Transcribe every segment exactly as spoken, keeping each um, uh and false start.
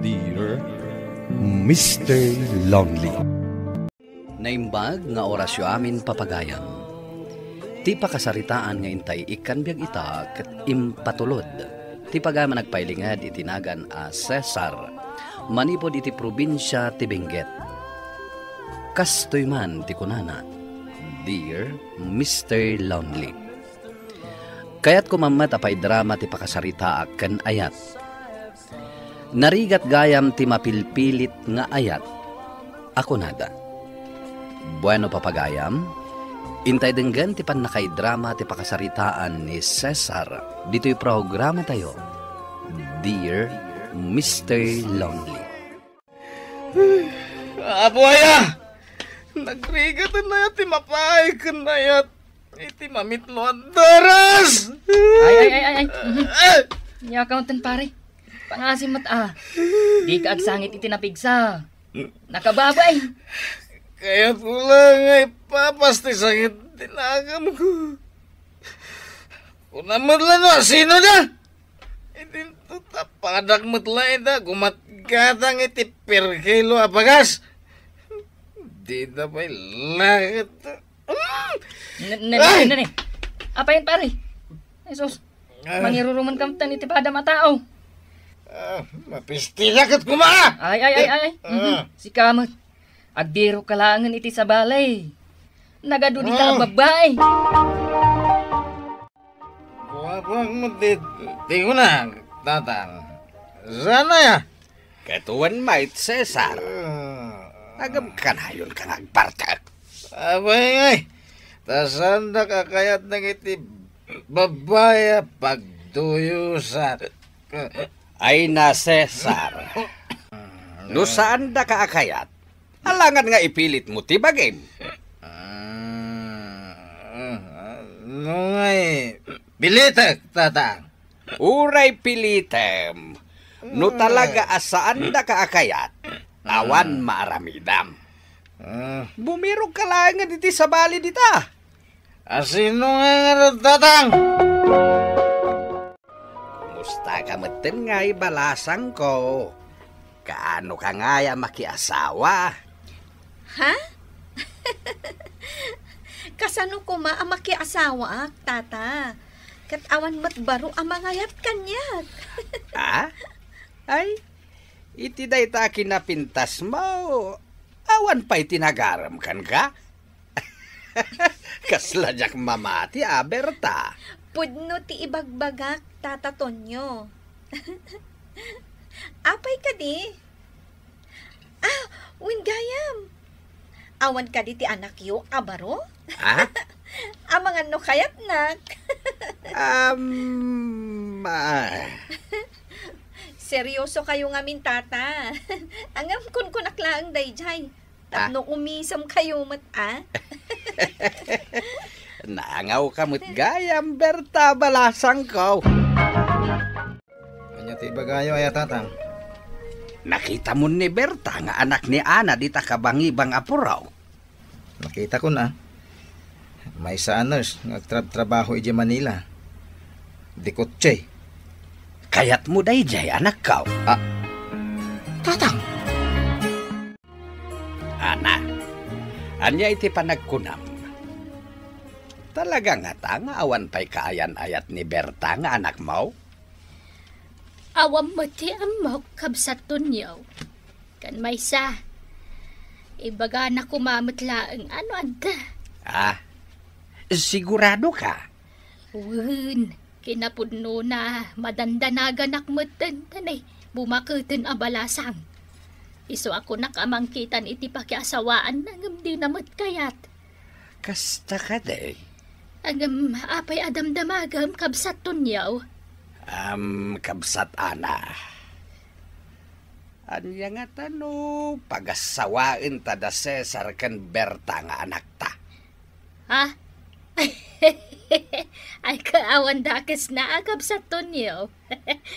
Dear Mister Lonely. Naimbag nga orasyo amin, papagayam. Ti pakasaritaan nga intay ikkan biag ita ket impatulod ti pagayam a nagpailinged iti nagan a Cesar manipud iti probinsia ti Benguet. Kastoy man ti kunana, "Dear Mister Lonely." Kayatko man met a paidrama ti pakasaritaak ken ayat. Narigat gayam ti mapilpilit nga ayat a kunada. Bueno, papagayam, intay denggen ti pannakaidrama ti pakasaritaan ni Cesar ditoy programatayo, Dear Mister Lonely. Apo aya! Nagrigaten aya ti mapaay ken ayat iti mamitlo a daras! Ay, ay, ay, ay, ay. Mhm. Ah! Nia ka unten, pare. Pangasim met a. Dika agsangit iti napigsa. Nakababay. Kayatko la nga ipapas ti sakit ti naganko. Kunam met la no asino da? Idinto ta padak met la ida gumatgatang iti perkilo a bagas. Dida pay laket. Mm! Ne, ne, ne, Ay! ne, ne. Apay yan, pare? Jesus, Ah. mangiruruman ka met iti padam a tao. Ah, mapistila ket kuma! Ay, ay, ay, ay, ay. Ah. Mhm. Sika met. Agdirok ka laengen iti sabali. Nagadu dita a Ah. babai. Guapo met ti, ti kuna, tatang. Sana ya? Ket wen met, Cesar. Ah. Ngem kanayon ka nga agbartek. Abay, ay. Ta saandak a kayat dagiti babai a pagduyosan. Ay na, Cesar. No saandaka a kayat, alangan nga ipilitmo ti bagim. Ah, no ngay, pilitek, tatang. Uray pilitem, no talaga a saandaka a kayat, awan maaramidam. Ah. Bumirok ka laengen iti sabali dita. Asino nga ngarud, tatang? Kumusta ka metten ngay, balasangko? Kaano ka ngay a makiasawa? Ha? Kasano koma a makiasawaak, tata? Ket awan met baro a mangayat kaniak. Ah? Ay, iti dayta a kinapintasmo, awan pay ti nagarem kenka? Kasla diak mamati a, Berta. Pudno ti ibagbagak, Tata Tonio. Apay kadi? Ah, wen gayam. Awan kadi ti anakyo a baro? Ha? Amangan no kayatnak. Um, ah. Seryoso kayo ngamin, tata. Ngem kunkunak laeng daydiay. Tapno Ah. umisem kayo met, ah. Naangaw ka met gayam, Berta, balasangko. Ania ti ibagayo, aya, tatang? Nakitamon ni Berta nga anak ni Ana dita kabangibang a puraw? Nakitakon a. Maysa a nurse nga agtrabtrabaho idiay Manila. Di kotse. Kayatmo daydiay, anakko? Ah, tatang! Ana, ania iti panagkunam? Talaga ngata nga awan pay kaayan-ayat ni Berta nga anakmo? Awan met ti ammok, Kabsat Tonio. Ken maysa, ibagana koma met laeng a no adda. Ah, sigurado ka? Wen, kinapudnona, madandanaganak metten, ta ni, bumaketen a balasang. Isu a kunak a mangkitan iti pakiasawaanna, ngem dina met kayat. Kasta kadi? Ngem apay a damdamagem, Kabsat Tonio? Am, Kabsat Ana. Ania ngata no pagassawaenta da Cesar ken Berta nga anakta? Ha? Ay, kaawan dakesna a, Kabsat Tonio.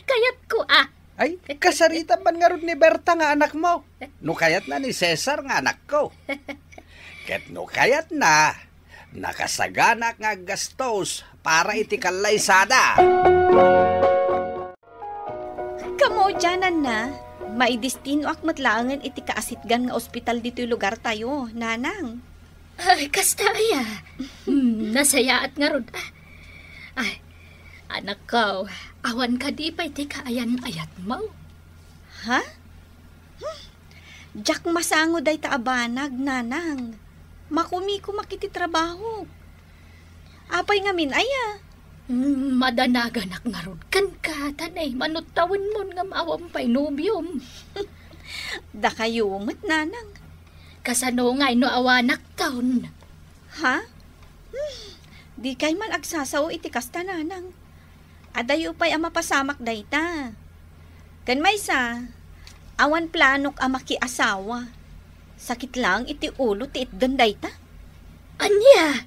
Kayatko a. Ay, kasaritam man ngarud ni Berta nga anakmo. No kayatna ni Cesar nga anakko. Ket no kayatna, nakasaganak nga aggastos para iti kallaysada. Kamaudiananna, Maidestinoak met laengen iti kaasitgan nga ospital ditoy lugartayo, nanang. Ay, kasta aya. Hmm, nasayaat ngarud. Ay, anakko, awan kadi pay ti kaayan-ayatmo? Ha? Hmm. Diak masango dayta a banag, nanang. Makumikumak iti trabaho. Apay ngamin aya? Mm, madanaganak ngarud kenka, ta naimano tawenmon ngem awan pay nobiom. Dakayo met, nanang. Kasano ngay no awanakton? Ha? Hmm, dikay man agsasao iti kasta, nanang. Adayo pay a mapasamak dayta. Ken maysa, awan planok a makiasawa. Sakit laeng iti ulo ti itden dayta. Ania?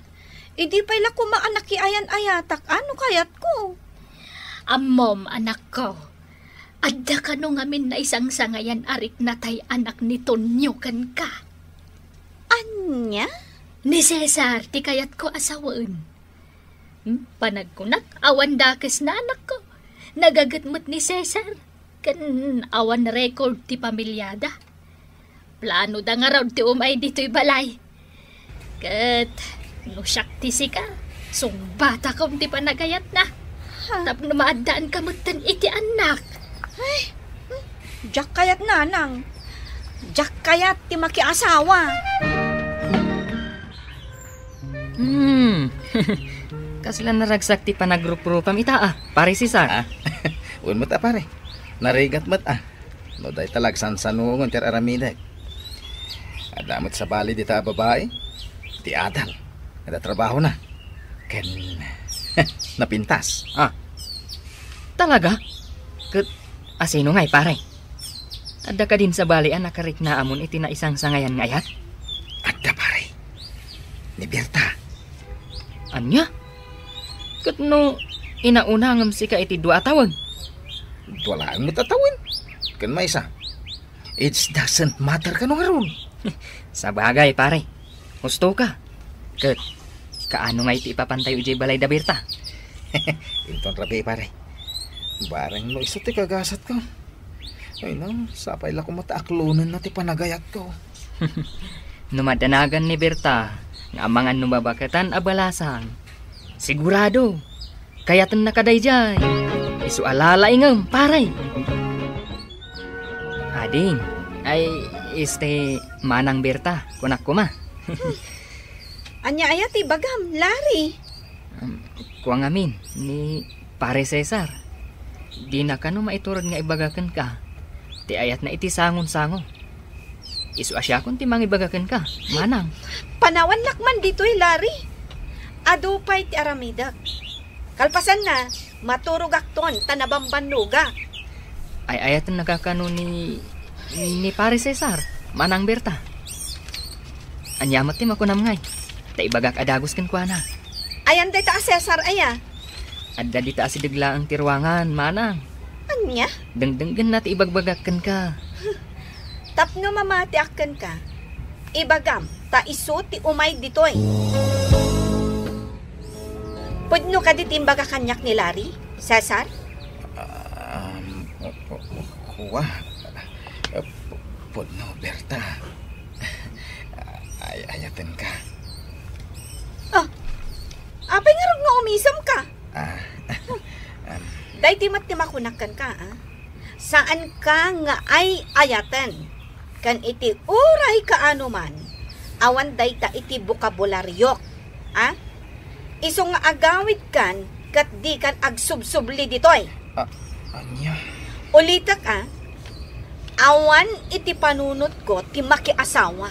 Idi pay la koma a nakiayan-ayatak, ano kayatko? Ammom, anakko, adda kano ngamin naisangsangayan a rikna tay anak ni Tonyo kenka. Ania? Ni Cesar ti kayatko a sawen. Hmm, panagkunak, awan dakesna, anakko. Nagaget met ni Cesar. Ken awan record ti pamiliada. Planoda ngarud ti umay ditoy balay. Ket no siak ti sika, sungbatakom ti panagayatna. Ha? Tapno maaddaanka metten iti annak. Ay, hmm, diak kayat, nanang. Diak kayat ti makiasawa. Hmm. Kasla naragsak ti panagruprupam ita, a, Pare Cesar. Ah, wen met a, pare. Narigat met a. No dayta la agsansanongen ti ar-aramidek. Adda met sabali dita a babai. Ti adal. Adda trabahona. Ken napintas. Ah. Talaga? Ket asino ngay, pare? Adda kadin sabali a nakariknaamon iti naisangsangayan nga ayat? Adda, pare. Ni Berta. Ania? Ket no inauna ngem sika iti dua a tawen? Dua laeng met a tawen. Ken maysa, it doesn't matter kano ngarud. Sabagay, pare. Husto ka. Ket, kaano ngay ti ipapantayo idiay balay da Berta? Inton rabii, pare. Bareng no isu ti kagasatko. Ay na, sapay la koma ta aklonenna ti panagayatko. No madanagan ni Berta nga amangan no mabaketan a balasang, sigurado, kayatennaka daydiay. Isu a lalaingem, pare. Ading, ay, este, Manang Berta, kunak koma. Ania aya ti ibagam, Larry? Um, kua ngamin, ni Pare Cesar. Dina kano maiturod nga ibaga kenka ti ayatna iti sangon-sango. Isu a siakon ti mangibaga kenka, manang. Panawannak man ditoy, Larry. Adu pay ti aramidek. Kalpasanna, maturogakton ta nabambannogak. Ay-ayatennaka kano ni, ni Pare Cesar, Manang Berta? Ania met ti makunam ngay? Ta ibagak a dagus kenkuana. Ayan dayta a Cesar aya? Adda dita asideg laeng ti ruangan, manang. Ania? Dengdenggenna ti ibagbagak kenka. Tapno mamatiak kenka, ibagam ta isu ti umay ditoy. Pudno kadi ti imbaga kaniak ni Larry, Cesar? Um, kua, pu-, pudno, Berta. Ay, ayatenka. Oh, apay ngarud nga umisemka? Ah, um, daydi met ti makunak kenka, ah. Saanka nga ay-ayaten. Ken iti uray kaano man, awan dayta iti bokabulariok, ah. Isu nga agawidkan ket dikan agsubsubli ditoy. Ah, ania? Ulitek, ah. Awan iti panunotko ti makiasawa.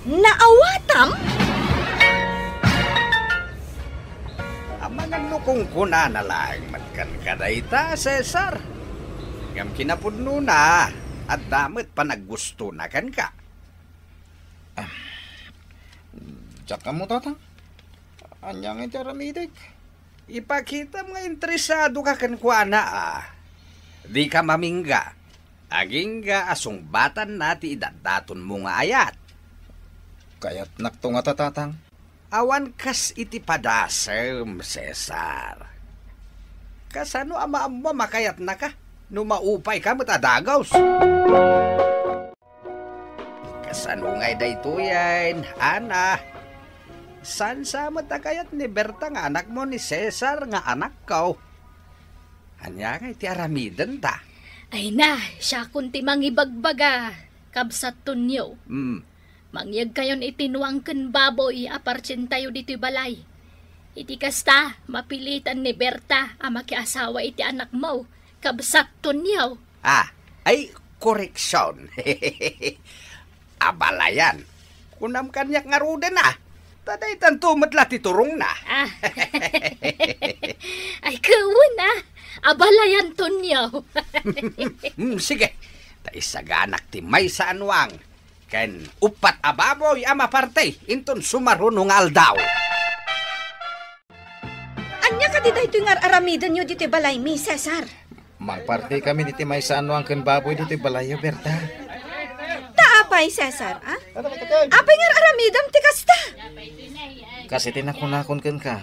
Naawatam? Amangan no kunkunana laeng met kenka dayta, Cesar. Ngem kinapudnona, adda met panaggustona kenka. Ah, diak ammo, Tatang. Ania ngay ti aramidek? Ipakitam nga interesadoka kenkuana, a. Dika mamingga. Agingga a sungbatanna ti idatdatonmo nga ayat. Kayatnakto ngata, Tatang. Awan kas iti padasem, Cesar. Kasano a maammo a makayatnaka? No maupay ka met a dagus. Kasano ngay daytoyen, Ana? Saan sa met a kayat ni Berta nga anakmo ni Cesar nga anakko? Ania ngay ti aramidenta? Ay na, siakon ti mangibagbaga, kabsat Tonio. Hmm. Mangyegkayon iti nuang ken baboy a partsentayo ditoy balay. Iti kasta, mapilitan ni Berta a makiasawa iti anakmo, kabsat Tonio. Ah, ay, koreksion. Abalayan. Kunam kaniak ngaruden, a. Ta daytanto met la ti turongna. Ah. Ay, kawen, a. Abalayan, Tonio. Hmm, sige. Ta isaganak ti maysa a nuang ken uppat a baboy a maparti inton sumaruno nga aldaw. Ania kadi daytoy nga ar-aramidenyo ditoy balaymi, Cesar? Mangparti kami diti maysa a nuang ken baboy ditoy balayyo, Berta. Ta apay, Cesar, a? Apay nga ar-aramidem ti kasta? Kas iti nakunakon kenka,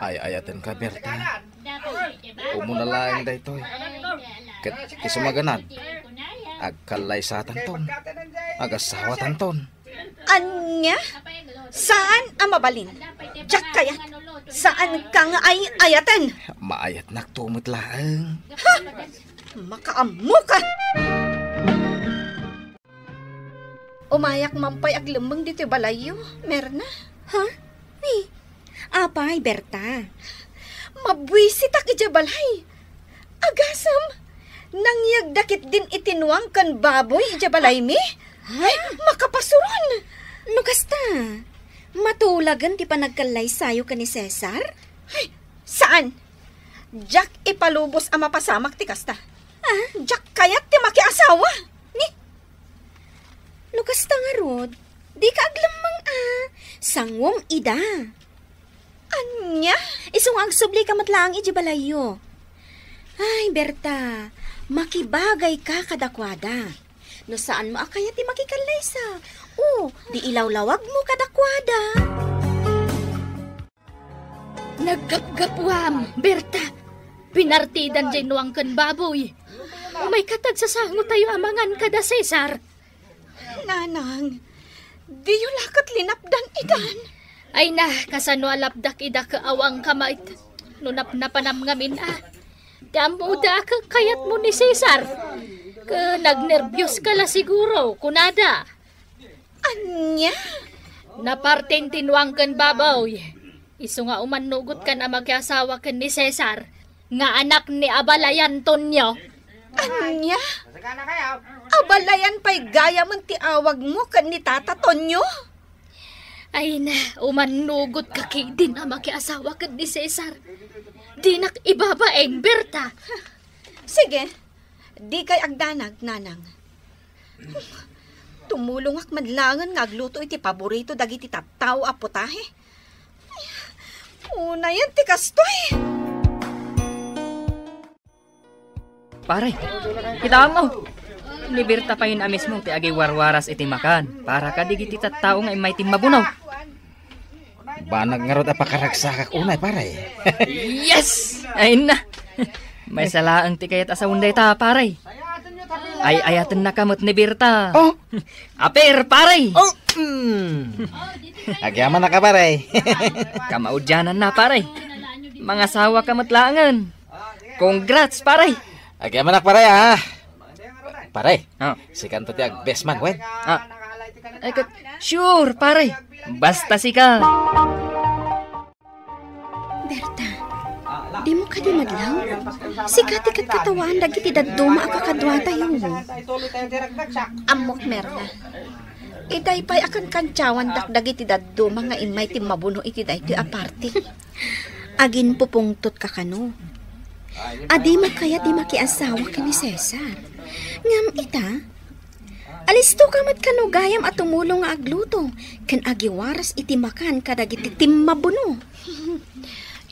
ay-ayatenka, Berta. Umuna laeng daytoy. Ket isu maganad, agkallaysatanton. Agasawatanton. Ania? Saan a mabalin. Diak kayat. Saanka nga ay-ayaten. Maayatnakto met laeng. Ha? Makaammoka! Umayak man pay aglemmeng ditoy balayyo, Merna. Ha? Ni, apay, Berta? Mabuisitak idiay balay. Agasem, nangyegda ketdin iti nuang ken baboy idiay balaymi? Ha? Ay, makapasuron! No kasta, matulagen ti panagkallaysayo ken ni Cesar? Ay, saan? Diak ipalubos a mapasamak ti kasta. Ah? Diak kayat ti makiasawa. Ni? No kasta ngarud, dika aglemmeng a. Sanguem ida. Ania? Isu nga agsublika met laeng idiay balayyo. Ay, Berta, makibagayka kadakuada. No saanmo a kayat ti makikallaysa, o, di ilawlawagmo kadakuada. Naggapgapuam, Berta. Pinartidan diay nuang ken baboy. Umayka ta agsasangotayo a mangan kada Cesar. Nanang, diyo la ket linapdan itan. Ay na, kasano a lapdak ida ket awan ka met no napnapanam ngamin a. Ti ammoda a kayatmo ni Cesar. Ket nagnerbios ka la siguro, kunada. Ania? Napartin ti nuang ken baboy. Isu nga umannugot kan a makiasawa ken ni Cesar, nga anak ni abalayan Tonio. Ania? Abalayan pay gayamen ti awagmo ken ni Tata Tonio? Ay na, umannugot ka ketdin a makiasawa ken ni Cesar. Dinak ibabain, Berta. Sige, dikay agdanag, Nanang. Tumulongak man laengen nga agluto iti paborito dagiti tattao a putahe. Unayen ti kastoy. Pare, kitaem no? Ni Berta payen a mismo ti agiwarwaras iti makan para kadagiti tattao nga immay timmabuno. Banag ngarud a pakaragsakak unay, pare. Yes! Ay na! Maysa laeng ti kayat a sawen dayta, pare. Ay-ayatennaka met ni Berta. Oh! Aper, pare! Oh! Mm. Agyamanak a, pare. Kamaudiananna, pare. Mangasawaka met laengen. Congrats, pare. Agyamanak, pare, ha? Pare, ah, sikanto ti agbest man, wen? Ah. Eh, ket, sure, pare. Basta sika. Berta, dimo kadi madlaw? Sika ti katkatawaan dagiti dadduma a kakaduatayo. Ammok, Merna. Itay pay a kankantsawandak dagiti dadduma nga immay timmabuno iti daytoy a party. Aginpupungtotka kano. A dimo kayat ti makiasawa ken ni Cesar. Ngem ita, alistoka met kano gayam a tumulong nga agluto ken agiwaras iti makan kadagiti timmabuno.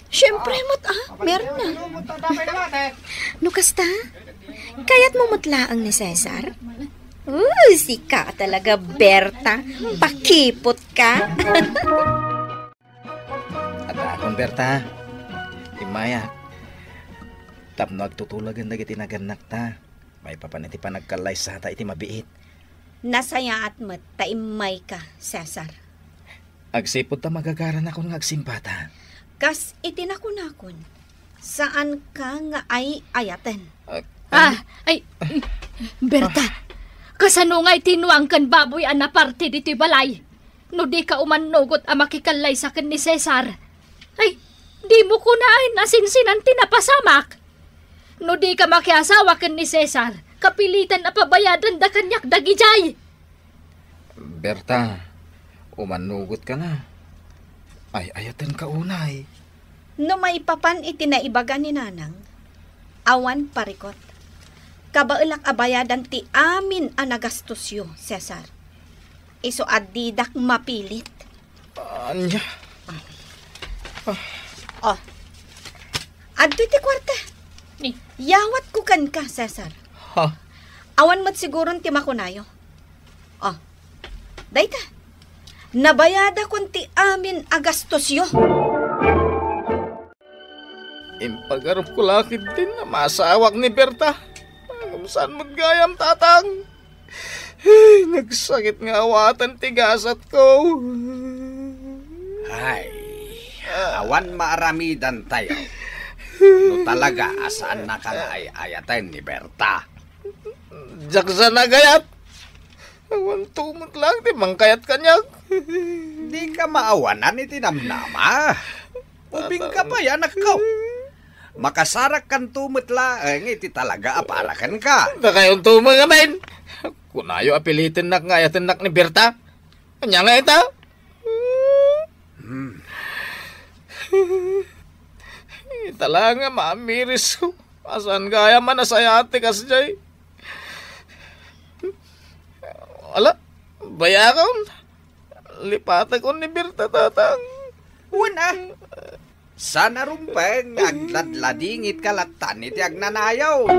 Siempre met, ah, Merna. No kasta, kayatmo met laeng ni Cesar? Uh, sika talaga, Berta. Pakipot ka. Adda akon, Berta. Immayak. Tapno agtutulagen dagiti nagannakta, maipapan iti panagkallaysata iti mabiit. Nasayaat met ta immayka, Cesar. Agsipud ta magagaranakon nga agsimbata. Kas iti nakunakon, saanka nga ay-ayaten. Ag-, Ah, ay, Berta, kasano nga iti nuang ken baboy a naparte ditoy balay? No dika umannugot a makikallaysa ken ni Cesar. Ay, dimo kunaen a sinsinan ti napasamak. No dika makiasawa ken ni Cesar, kapilitan a pabayadanda kaniak dagijay. Berta, umannugotka nga. Ay-ayatenka unay. No maipapan iti naibaga ni Nanang, awan parikot. Kabaelak a bayadan ti amin a nagastosyo, Cesar. Isu a didak mapilit. Ania? Oh. Adtoy ti kuarta. Ni? Yawatko kenka, Cesar. Ha? Awan met siguron ti makunayo. Oh. Dayta. Nabayadakon ti amin a gastosyo. Impagarupko la ketdin a maasawak ni Berta. Ngem saan met gayam, Tatang? Ay, nagsakit nga awaten ti gasatko. Ay, awan maaramidantayo no talaga a saannaka nga ay-ayaten ni Berta. Diak sa nagayat. Awan tumet lang ti mangkayat kaniak. Dika maawanan iti namnama. Ubingka pay, anakko. Makasarakkanto met laeng iti talaga a para kenka. Dakayonto met ngamin. Kunayo a pilitennak nga ayatennak ni Berta. Ania nga ita? Hmm. Ita la nga maamirisko. Saan gayam a nasayaat ti kasdiay. Ala, bayakon. Lipatekon ni Berta, Tatang. Wen a. Saan a rumbeng nga agladladingit ka lattan iti agnanayon.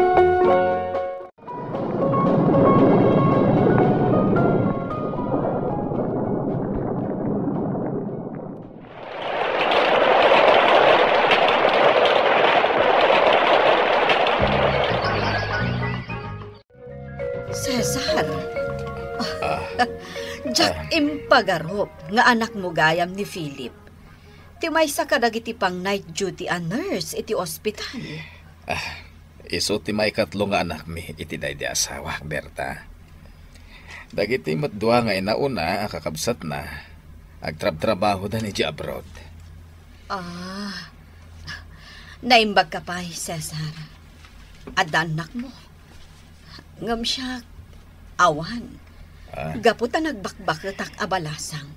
Cesar. Ah. Diak Ah. impagarup nga anakmo gayam ni Philip. Ti maysa kadagiti pang-night duty a nurse iti ospital. Ah, isu ti maikatlo nga anakmi iti daydi asawak, Berta. Dagiti met dua nga inauna a kakabsatna, agtrabtrabahoda idiay abroad. Ah, naimbagka pay, Cesar. Adda annakmo. Ngem siak, awan. Ah. Gapu ta nagbakbaketak a balasang.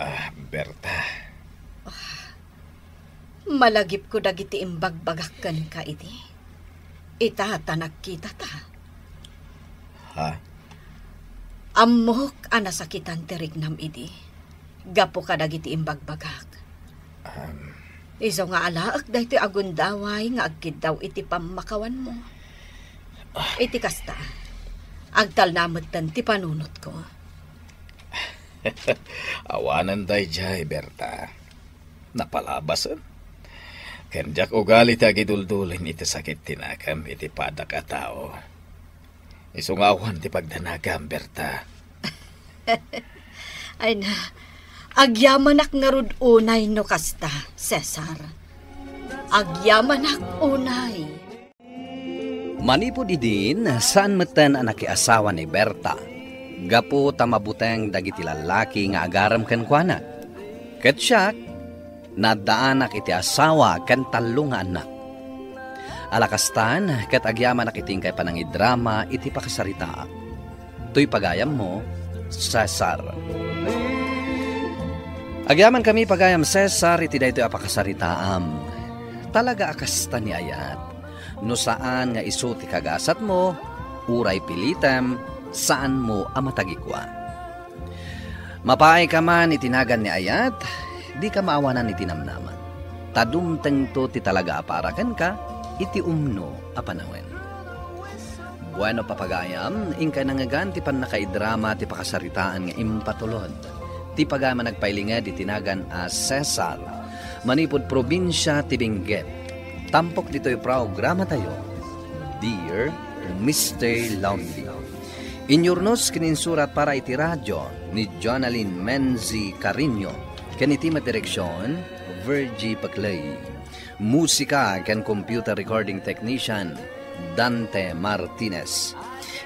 Ah, Berta. Ah, malagipko dagiti imbagbagak kenka idi. Ita ta nagkitata. Ha? Ammok a nasakitan ti riknam idi. Gapu kadagiti imbagbagak. Um. Isu nga alaek daytoy a gundaway nga agkiddaw iti pammakawanmo. Ah. Iti kasta, agtalna metten ti panunotko. Awanen daydiay, Berta. Napalabasen. Ken diak ugali ti agiduldulin iti sakit ti nakem iti padak a tao. Isu nga awan ti pagdanagam, Berta. Ay na, agyamanak ngarud unay no kasta, Cesar. Agyamanak unay. Manipud idin, saan metten a nakiasawa ni Berta, gapu ta mabuteng dagiti lallaki nga agarem kenkuana. Ket siak, naaddaanak iti asawa ken tallo nga annak. Ala kastan, ket agyamanak iti inkay panangidrama iti pakasaritaak. Toy pagayammo, Cesar. Agyamankami, pagayam Cesar, iti daytoy a pakasaritaam. Talaga a kasta ni ayat. No saan nga isu ti kagasatmo, uray pilitem, saanmo a matagikua. Mapaayka man iti nagan ni ayat, dika maawanan iti namnama. Ta dumtengto ti talaga a para kenka iti umno a panawen. Bueno, papagayam, inkay nangngegan ti pannakaidrama ti pakasaritaan nga impatulod ti pagayam a nagpailinged iti nagan a Cesar, manipud probinsia ti Benguet. Tampok ditoy programatayo, Dear Mister Lonely. Inyurnos ken insurat para iti radio ni Jonalyn Menzi Carino, ken iti met direksion, Virgie Paclay. Musika ken computer recording technician, Dante Martinez.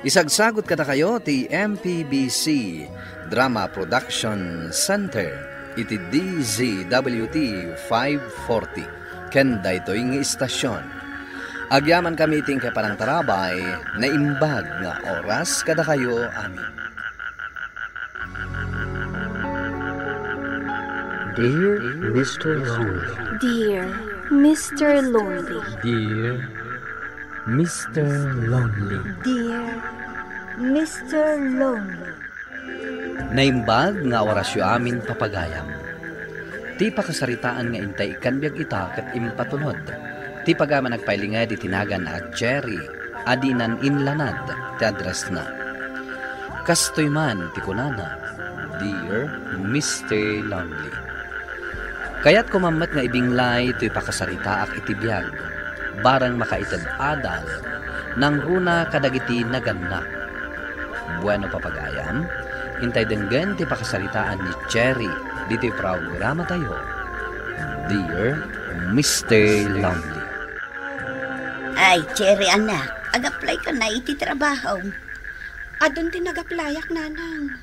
Isagsagut kadakayo ti M P B C Drama Production Center iti D Z W T five forty ken daytoy nga istasion. Agyamankami iti inkay panangtarabay, naimbag nga oras kadakayo amin. Dear Mister Lonely. Dear Mister Lonely. Dear Mister Lonely. Dear Mister Lonely. Naimbag nga orasyo amin, papagayam. Ti pakasaritaan nga intay ikkan biag ita ket impatunod. Ti pagayam a nagpailinged iti nagan a Cherry a dinan inlanad ti addressna. Kastoy man ti kunana, Dear Mister Lonely. Kayatko man met nga ibinglay toy pakasaritaak iti biag, bareng makaited adal, nangruna kadagiti nagannak. Bueno, papagayam, intay denggen ti pakasaritaan ni Cherry ditoy programatayo, Dear Mister Lonely. Ay, Cherry, anak, agaplayka na iti trabaho. Adun ti nagaplayak, nanang.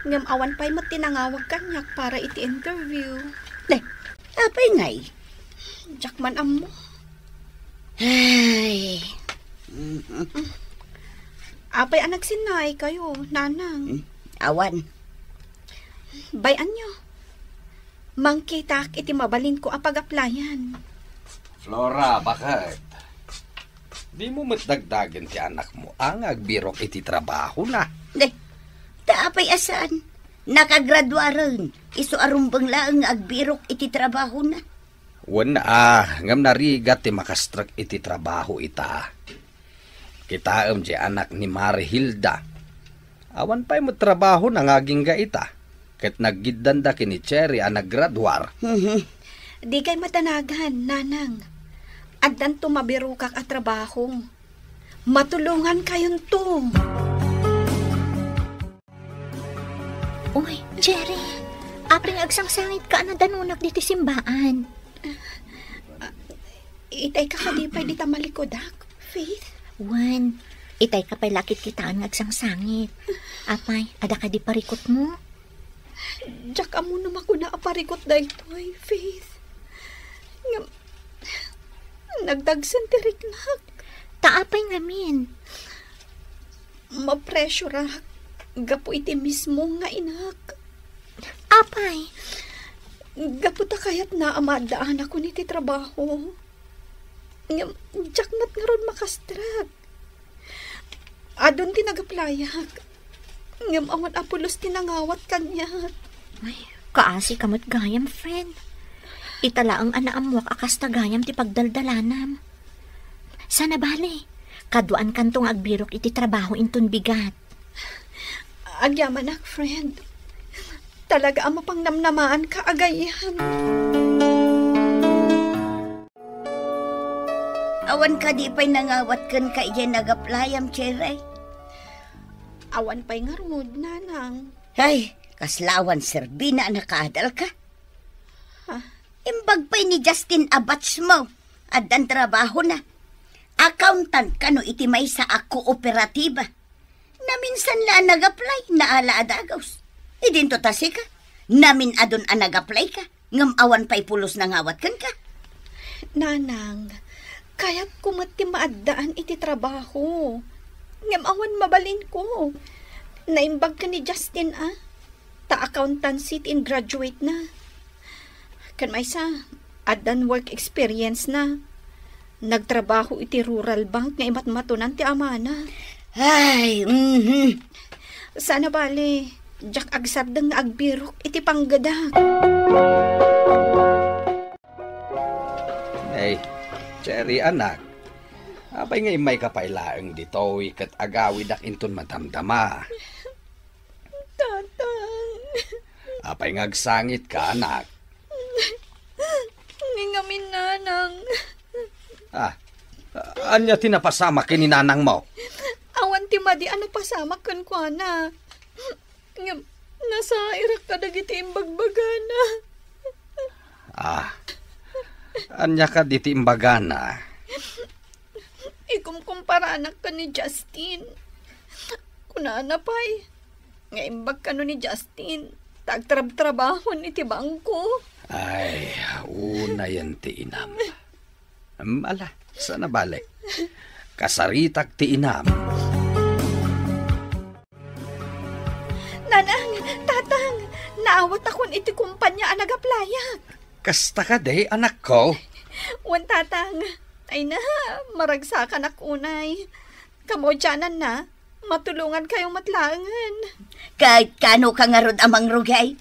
Ngem awan pay met ti nangawag kaniak para iti interview. Ne, apay ngay? Diak man ammo. Ay. Mm-mm. Apay a nagsinnaay kayo, nanang? Hmm? Awan. Bay-anyo. Mangkitak iti mabalinko a pagaplayan. Flora, baket? Dimo met dagdagen ti anakmo a nga agbirok iti trabahona? Ne, ta apay a saan? Nakagraduaren, isu a rumbeng laeng nga agbirok iti trabahona. Wen a, ngem narigat ti makastrek iti trabaho ita. Kitaem ti anak ni Mari Hilda. Awan pay met trabahona nga agingga ita, ket naggiddanda ken ni Cherry a naggraduar. Mhm. Dikay matanagan, nanang. Addanto mabirokak a trabaho. Matulongankayonto. Uy, Cherry, apay nga agsangsangitka a nadanonak ditoy simbaan? Ah, itayka kadi pay dita malikudak, Faith? Wen, itayka pay la kitkitaen nga agsangsangit. Apay, adda kadi parikutmo? Diak ammo no makuna a parikut daytoy, Faith. Ngem, nagdagsen ti riknak. Ta apay ngamin? Mapressureak gapu iti mismo nga inak. Apay? Gapu ta kayatna a maaddaanakon iti trabaho. Ngem, diak met ngarud makastrek. Adun ti nagaplayak. Ngem awan a pulos ti nangawat kaniak. Ay, kaasika met gayam, friend. Ita laeng a naammuak a kasta gayam ti pagdaldalanam. Sana bale, kaduaankanto nga agbirok iti trabaho inton bigat. Agyamanak, friend. Talaga a mapangnamnamaanka a gayyem. Awan kadi pay nangawat kenka idiay nagaplayam, Cherry? Awan pay ngarud, nanang. Ay, kasla awan serbina a nakaadalka? Ha? Imbag pay ni Justin a batch mo, addan trabahona. Accountant kano iti maysa a kooperatiba. Naminsan la a nag-apply, naala a dagus. Idinto ta sika, namin-adun a nag-apply ka, ngem awan pay pulos nangawat kenka. Nanang, kayatko met ti maaddaan iti trabaho. Ngem awan mabalinko. Naimbag ken ni Justin a, ta accountancy ti in-graduate na. Ken maysa, addan work experience na. Nagtrabaho iti Rural Bank nga imatmatonan ti amana. Ay, mhm. Sana bale, diak agsardeng nga agbirok iti panggedak. Ay, Cherry, anak. Apay nga immayka pay laeng ditoy ket agawidak inton madamdama? Tatang. Apay nga agsangitka, anak? Ngamin, nanang. Ah, ania ti napasamak ken ni nanangmo? Awan ti madi a napasamak kenkuana. Ngem, nasairak kadagiti imbagbagana. Ah, ania kadi ti imbagana? Ikumkumparanak ken ni Justin. Kunana pay, nga imbag kano ni Justin, ta agtrabtrabahon iti bangko. Ay, unayen ti inam. Em, ala, saan a bale. Kasaritak ti inam. Nanang, tatang, naawatakon iti kumpanya a nagaplayak. Kasta kadi, anakko? Wen, tatang. Ay na, maragsakanak unay. Kamaudiananna, matulongankayo met laengen. Ket kano ka ngarud a mangrugay?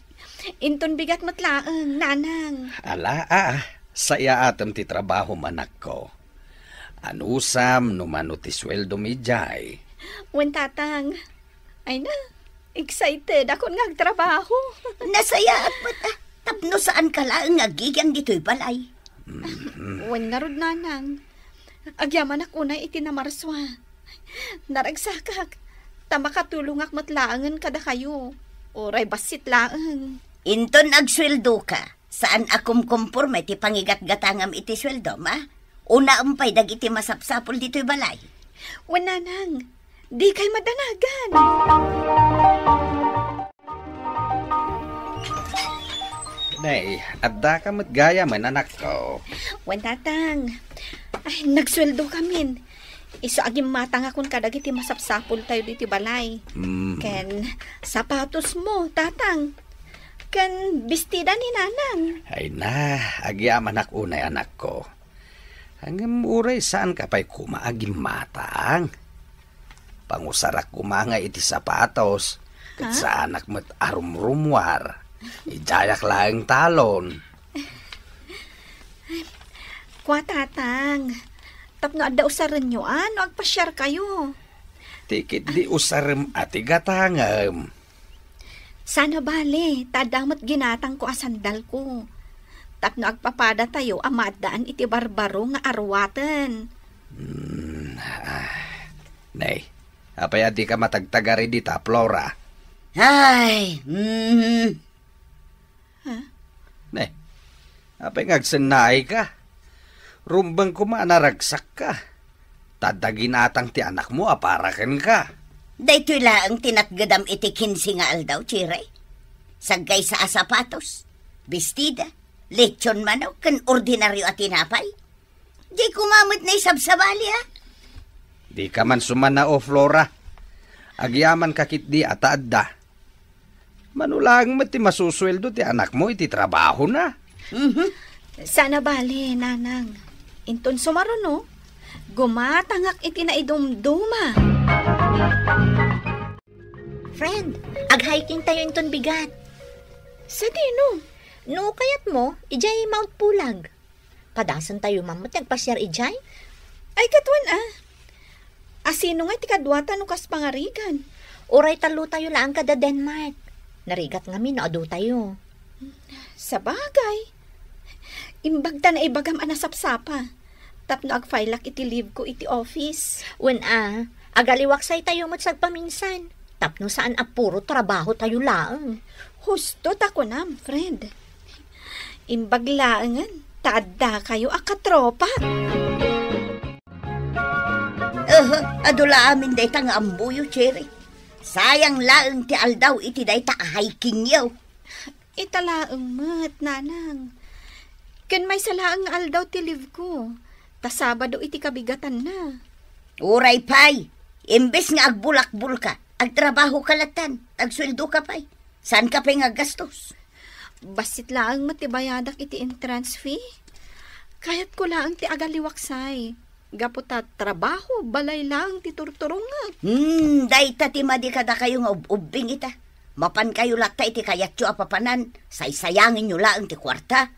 Inton bigat met laeng, nanang. Ala, a, sayaatem ti trabahom, anakko. Anusam no mano ti sueldom idiay? Wen, tatang. Ay na, excited akon nga agtrabaho. Nasayaat met, a, tapno saanka laeng nga agigiang ditoy balay. Mhm. Wen ngarud, nanang. Agyamanak unay iti namarsua. Naragsakak, ta makatulongak met laengen kadakayo. Uray bassit laeng. Inton agsueldoka, saan a kumkomporme ti pangigatgatangam iti sueldom, a? Unaem pay dagiti masapsapul ditoy balay. Wen, nanang, dikay madanagan. Nay, addaka met gayamen, anakko. Wen, tatang. Ay, nagsueldokamin. Isu a gimmatangakon kadagiti masapsapultayo ditoy balay. Mm. Ken sapatosmo, tatang. Ken bestida ni nanang. Ay na, agyamanak unay, anakko. Ngem uray saanka pay koma a gimmatang. Pangusarak koma nga iti sapatos, ket Ha? saanak met a rumrumuar. Idiayak laeng talon. Kua, tatang, tapno adda usarenyo, a, no agpasiarkayo. Ti ketdi usarem a ti gatangem. Saan a bale, ta adda met ginatangko a sandalko. Tapno agpapadatayo a maaddaan iti barbaro nga aruaten. Hmm, ah, nay, apay a dika matagtagari dita, Flora? Ay, mm. Ha? Ne, apay nga agsennaayka? Rumbeng koma a naragsakka. Ta adda ginatang ti anakmo a para kenka. Daytoy laeng ti natgedam iti kinse nga aldaw, Chire. Sagkaysa a sapatos, bestida, lechon manok, ken ordinario a tinapay. Di koma met naisabsabali, a? Dika man sumanao, Flora. Agyamanka ketdi a ta adda. Mano laeng met ti masusueldo ti anakmo iti trabahona. Mhm. Saan a bale, nanang. Inton sumaruno, gumatangak iti naidumduma. Friend, ag-hiking tayo inton bigat. Sadino? No kayatmo, idiay Mount Pulag. Padasentayo man met ti agpasiar idiay? Ay, ket wen, a. Asino ngay ti kaduata no kas pangarigan? Uray tallotayo laeng kada Denmark. Narigat ngamin no aduayo. Sabagay. Imbag ta naibagam a nasapsapa. Tapno agfilak iti leave ko iti office. Wen a, agaliwaksaytayo met sagpaminsan. Tapno saan a puro trabahotayo laeng. Husto ta kunam, friend. Imbag laengen ta addakayo a katropa. Aha, adu la amin dayta nga ammoyo, Cherry. Sayang laeng ti aldaw iti dayta a hikingyo. Ita laeng met, nanang. Ken maysa laeng nga aldaw ti leave ko. Ta Sabado iti kabigatanna. Uray pay, imbes nga agbulakbulka, agtrabahoka lattan, agsueldoka pay. Saanka pay nga aggastos? Bassit laeng met ti bayadak iti entrance fee. Kayatko laeng ti agaliwaksay. Gapu ta trabaho, balay laeng ti turturongak. Hmm, dayta ti madi kadakayo nga ub-ubbing ita. Mapankayo latta iti kayatyo a papanan, saysayangenyo laeng ti kuarta.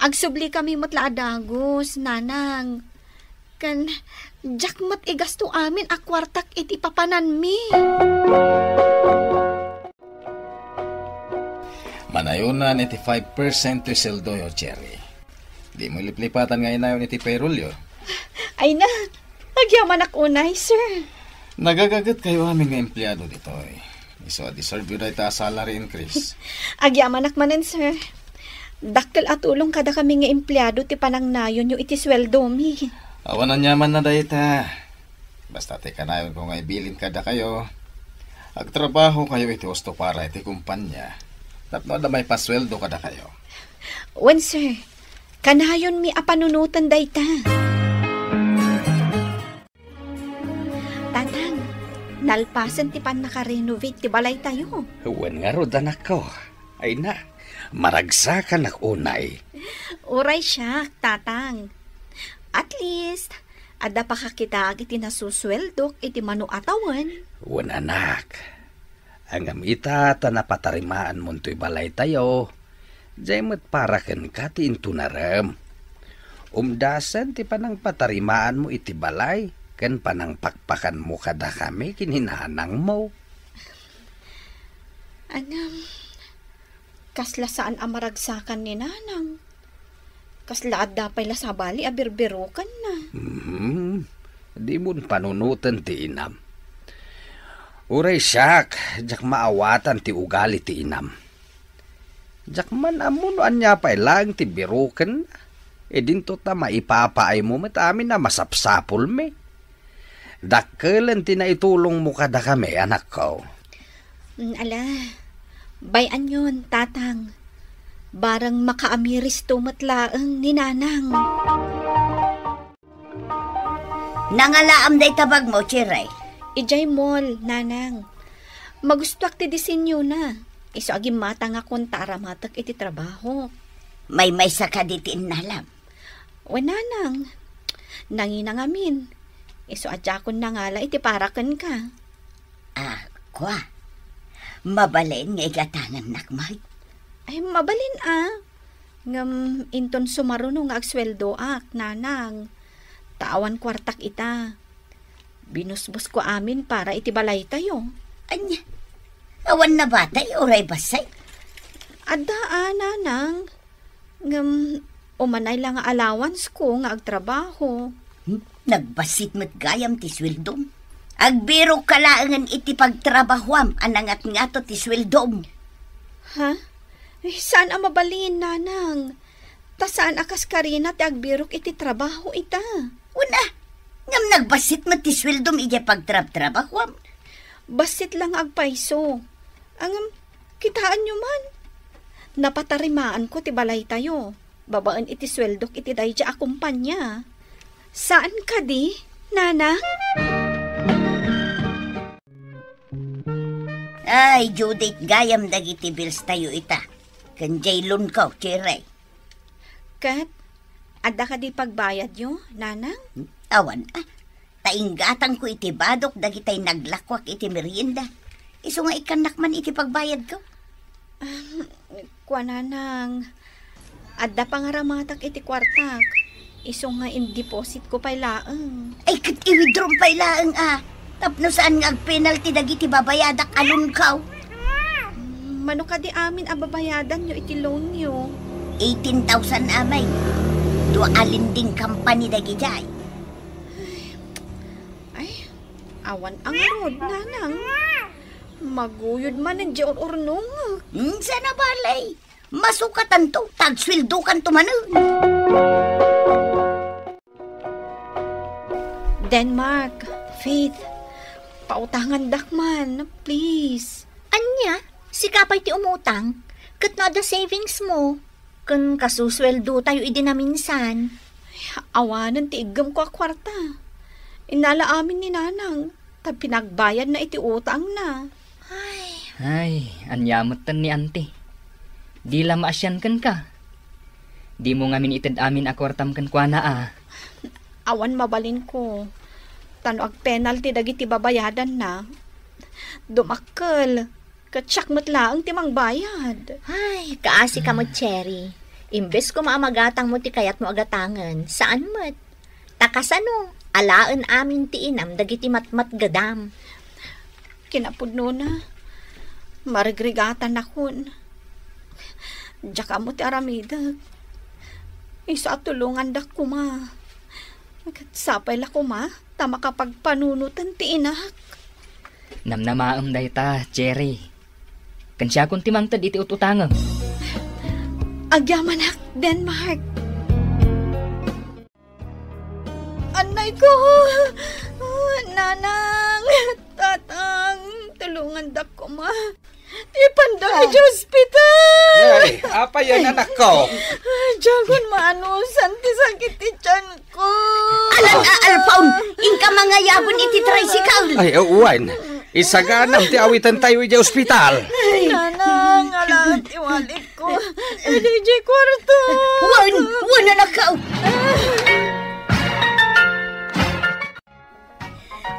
Agsubli kami met la a dagus, nanang. Ken, diak met igasto amin a kuartak iti papananmi. Manayonan iti five percent ti sueldoyo, Cherry. Dimo liplipatan nga inayon iti payrollyo. Ay na, agyamanak unay, sir. Nagagagetkayo amin nga empleado ditoy. Isu a deserveyo dayta a salary increase. Agyamanak manen, sir. Dakkel a tulong kadakami nga empleado ti panangnayonyo iti sueldomi. Awan aniamanna dayta. Basta ti kanayonko nga ibilin kadakayo, agtrabahokayo iti husto para iti kumpanya tapno adda maipasueldo kadakayo. Wen, sir. Kanayonmi a panunoten dayta. Tatang, nalpasen ti pannaka-renovate ti balaytayo. Wen ngarud, anakko. Ay na, maragsakanak unay. Uray siak, Tatang. At least, adda pakakitaak iti nasusueldok iti mano a tawen. Wen, anak. Ngem ita ta napatarimaanmo toy balaytayo, diay met para kenka ti intunarem. Umdasen ti panangpatarimaanmo iti balay ken panangpakpakanmo kadakami ken ni nanangmo. Ngem, kasla saan a maragsakan ni nanang. Kasla adda pay la sabali a birbirokenna. Mhm. Dimon panunoten ti inam. Uray siak, diak maawatan ti ugali ti inam. Diak man ammo no ania pay laeng ti birokenna. Idinto ta maipapaaymo met amin a masapsapulmi. Dakkelen ti naitulongmo kadakami, anakko. Mm, ala, bay-anyon, Tatang. Bareng makaamiristo met laeng ni Nanang. Nangalaam dayta bagmo, Cherry? Idiay mall, Nanang. Magustoak ti disenyona. Isu a gimmatangakon ta aramatek iti trabaho. Maymaysa kadi ti innalam? Wen, Nanang. Nangina ngamin. Isu a diakon nangala iti para kenka. Ah, kua. Mabalin nga igatangannak met? Ay, mabalin a. Ngem inton sumaruno nga agsueldoak, Nanang. Ta awan kuartak ita. Binusbosko amin para iti balaytayo. Ania? Awan nabatay uray bassit? Adda a, Nanang. Ngem, umanay la nga allowance ko nga agtrabaho. Hmm? Nagbassit met gayam ti sueldom. Agbirokka laengen iti pagtrabahoam a nangatngato ti sueldom. Ha? Eh, saan a mabalin, Nanang? Ta saan a kas Karina ti agbirok iti trabaho ita. Wen a, ngem nagbassit met ti sueldom idiay pagtrabtrabahoam. Bassit la nga agpayso. Ngem, kitaenyo man. Napatarimaanko ti balaytayo babaen iti sueldok iti daydiay a kumpanya. Saan kadi, Nanang? Ay, Judith, gayam dagiti bills tayo ita. Ken diay loan ko, Cherry. Ket, adda kadi pagbayadyo, Nanang? Hmm? Awan, ah. Ta inggatangko iti badok dagitay naglakuak iti merienda. Isu nga ikkannak man iti pagbayadko. Ah, kua, Nanang, adda pangaramatak iti kuartak. Isu nga in-depositko pay laeng. Ay, ket i-withdraw pay laeng, a. Tapno saan nga agpenalty dagiti babayadak a loan ko. Mano kadi amin a babayadanyo iti loanyo? Eighteen thousand, amay. Dua a lending company dagidiay. Ay, awan a ngarud, Nanang. Maguyod manen diay ur-urnongek. Hmm, saan a bale. Masukatanto, ta agsueldokanto manen. Denmark, Faith, pautangandak man, please. Ania? Sika pay ti umutang? Ket no adda savings mo? Ken kasusueldotayo idi naminsan. Awanen ti iggemko a kuarta. Innala amin ni Nanang, ta pinagbayadna iti utangna. Ay. Ay, ania metten ni Auntie? Di la maasian kenka? Dimo ngamin ited amin a kuartam kenkuana, a? Awan mabalinko. Ta no agpenalty dagiti babayadanna, dumakkel. Ket siak met laeng ti mangbayad. Ay, kaasi ka met, Cherry. Imbes koma a magatangmo ti kayatmo a gatangen, saan met. Ta kasano, alaen amin ti inam dagiti matmatgedam. Kinapudnona, marigrigatanakon. Diak ammo ti aramidek. Isu a tulongandak koma. Ket sapay la koma ta makapagpanunoten ti inak. Namnamaem dayta, Cherry. Ken siakon ti mangted iti ut-utangem. Agyamanak, Denmark. Annay ko! Ah, Nanang! Tatang! Tulongandak koma. Ipandak Ah. iti ospital! Ay, apay yan, anakko? Diakon maanusan ti sakit ti tiyanko. Alan, a, Alpaon, inka mangayagon iti tricycle. Ay, wen. Isaganam ti awitentayo iti ospital. Ay. Nanang, ala ti wallet ko. Iti kwarto. Wen, wen, anakko.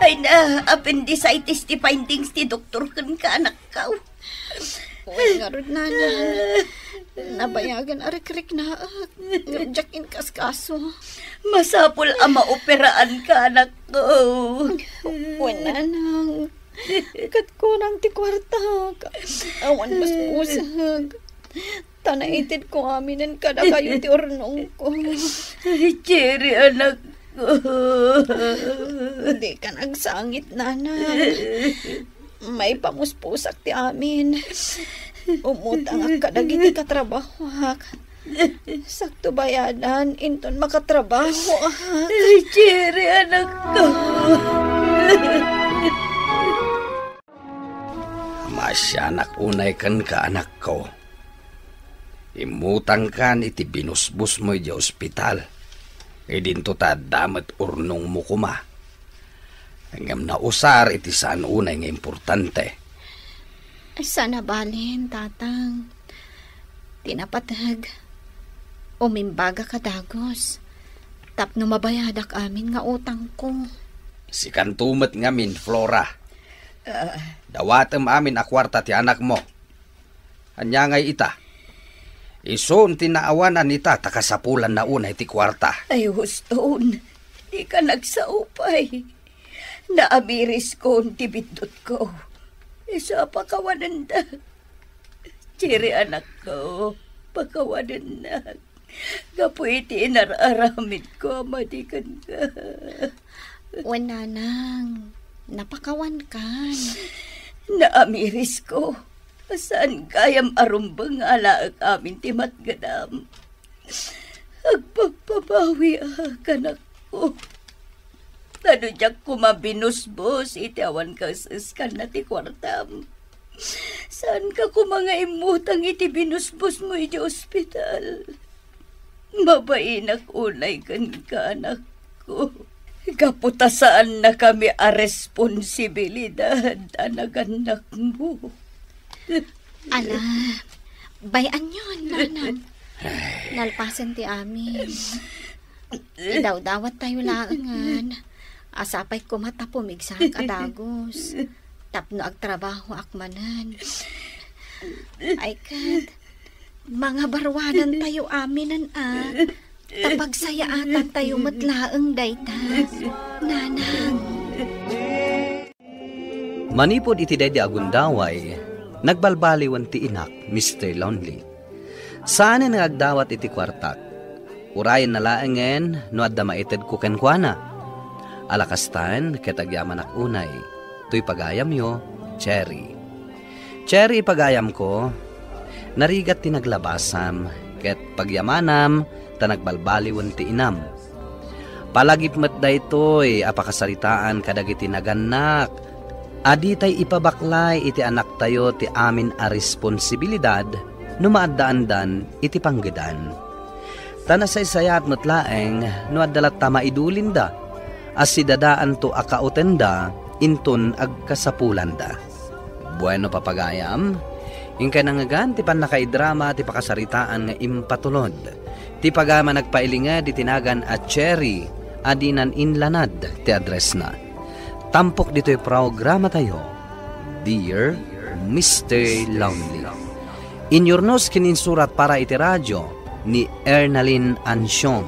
Ay na, appendicitis ti findings ti doktor kenka, anakko. Wen ngarud, Nanang. Nabayagan a rikriknaak. Ngem diak inkaskaso. Masapul a maoperaanka, anakko. Wen, Nanang. Ket kurang ti kuartak. Awan busbusag. Ta naitedko aminen kadakayo ti urnongko. Ay, Cherry, anakko. Dikan agsangit, Nanang. Maipamuspusak ti amin. Umutangak kadagiti katrabahoak. Sakto bayadan, inton makatrabahoak. Ay, Cherry, anakko. Maasianak unay kenka, anakko. Immutangkan iti binusbosmo idiay ospital. Idinto ta adda met urnongmo koma. Ngem nausar iti saan unay nga importante. Saan a balin, Tatang. Ti napateg, umimbagak a dagus tapno mabayadak amin nga utangko. Sikanto met ngamin, Flora. Ah. Dawatem amin a kuarta ti anakmo. Ania ngay ita? Isun ti naawanan ita ta kasapulanna unay ti kuarta. Ay, huston, dika nagsao pay. Naamiriskon ti biddutko. Isu a pakawanendak. Cherry, anakko, pakawanennak. Gapu iti inar-aramidko a madi kenka. Wen, Nanang, napakawankan. Naamirisko. Saan gayam a rumbeng nga alaek amin ti matgedam. Agpagpabawiak, anakko. Ta no diak koma binusbos iti awan kaes-eskanna ti kuartam, saanka koma nga immutang iti binusbosmo iti ospital. Mabainak unay kenka, anakko. Gapu ta saannakami a responsibilidad a nagannakmo. Ala, bay-anyon, Nanang. Ay. Nalpasen ti amin. Idawdawattayo laengen a sapay koma ta pumigsaak a dagus tapno agtrabahoak manen. Ay ket, mangabaruadantayo aminen a ta pagsayaatantayo met laeng dayta, Nanang. Manipud iti daydi a gundaway, nagbalbaliwen ti inak, Mister Lonely. Saanen nga agdawat iti kuartak. Urayenna laengen no adda maitedko kenkuana. Ala kastan, ket agyamanak unay. Toy pagayamyo, Cherry. Cherry, pagayamko, narigat ti naglabasam, ket pagyamanam ta nagbalbaliwen ti inam. Palagip met daytoy a pakasaritaan kadagiti nagannak a ditay ipabaklay iti anaktayo ti amin a responsibilidad no maaddaandan iti panggedan. Ta nasaysayaat met laeng no adda latta maidulinda a sidadaanto a kautenda inton agkasapulanda. Bueno, papagayam, inkay nangngegan ti pannakaidrama ti pakasaritaan nga impatulod. Ti pagayam a nagpailinged iti nagan a Cherry a dinan inlanad ti addressna. Tampok ditoy programatayo, Dear Mister Lonely. Inyurnos ken insurat para iti radio ni Ernalyn Ancion,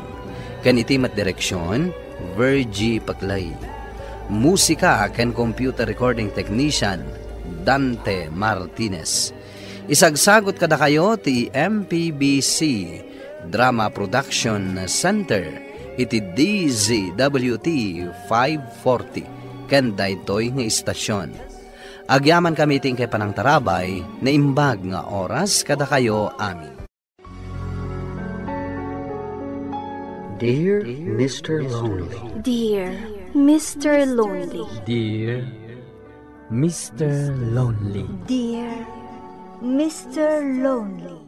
ken iti met direksion, Virgie Paclay. Musika ken computer recording technician, Dante Martinez. Isagsagut kadakayo ti M P B C Drama Production Center iti D Z W T five forty ken daytoy nga istasion. Agyamankami iti inkay panangtarabay, naimbag nga oras kadakayo amin. Dear Mister Lonely. Dear Mister Lonely. Dear Mister Lonely. Dear Mister Lonely.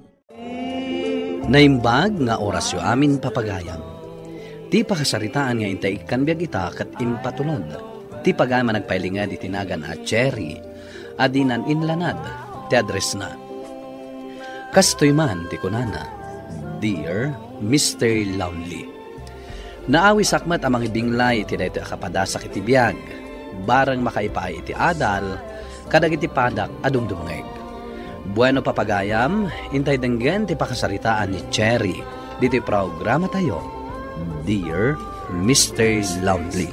Naimbag nga orasyo amin, papagayam. Ti pakasaritaan nga intay ikkan biag ita ket impatulod ti pagayam a nagpailinged iti nagan a Cherry a dinan inlanad ti addressna. Kastoy man ti kunana, "Dear Mister Lonely." Naawisak met a mangibinglay iti daytoy a kapadasak iti biag, bareng makaipaay iti adal kadagiti padak a dumdumngeg. Bueno, papagayam, intay denggen ti pakasaritaan ni Cherry ditoy programatayo, Dear Mister Lonely.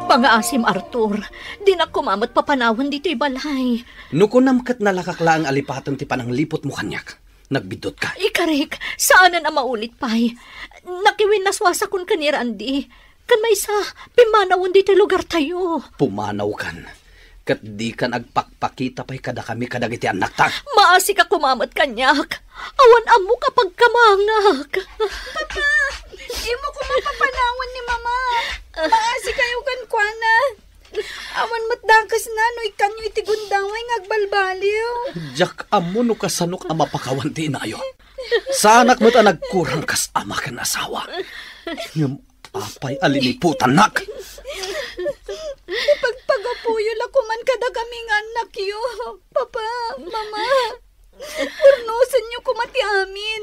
Pangaasim, Arthur, dinak koma met papanawen ditoy balay. No kunam ket nalakak laeng a lipaten ti panangliputmo kaniak. Nagbiddutka. Ikarik, saanen a maulit pay. Nakiwinnaswasakon ken ni Randy. Ken maysa, pimmanawen ditoy lugartayo. Pumanawkan. Ket dikan agpakpakita pay kadakami kadagiti annakta. Maasika koma met kaniak. Awan ammok a pagkamangak. Papa, imo koma papanawen ni Mama. Maasikayo kenkuana. Awan met dakesna no ikkanyo iti gundaway nga agbalbaliw. Diak ammo no kasanok a mapakawan ti inayo. Saanak met a nagkurang kas ama ken asawa. Ngem apay a liniputannak? Ipagpagapuyo la koman kadakami nga annakyo, Papa, Mama. Urnosenyo koma ti amin.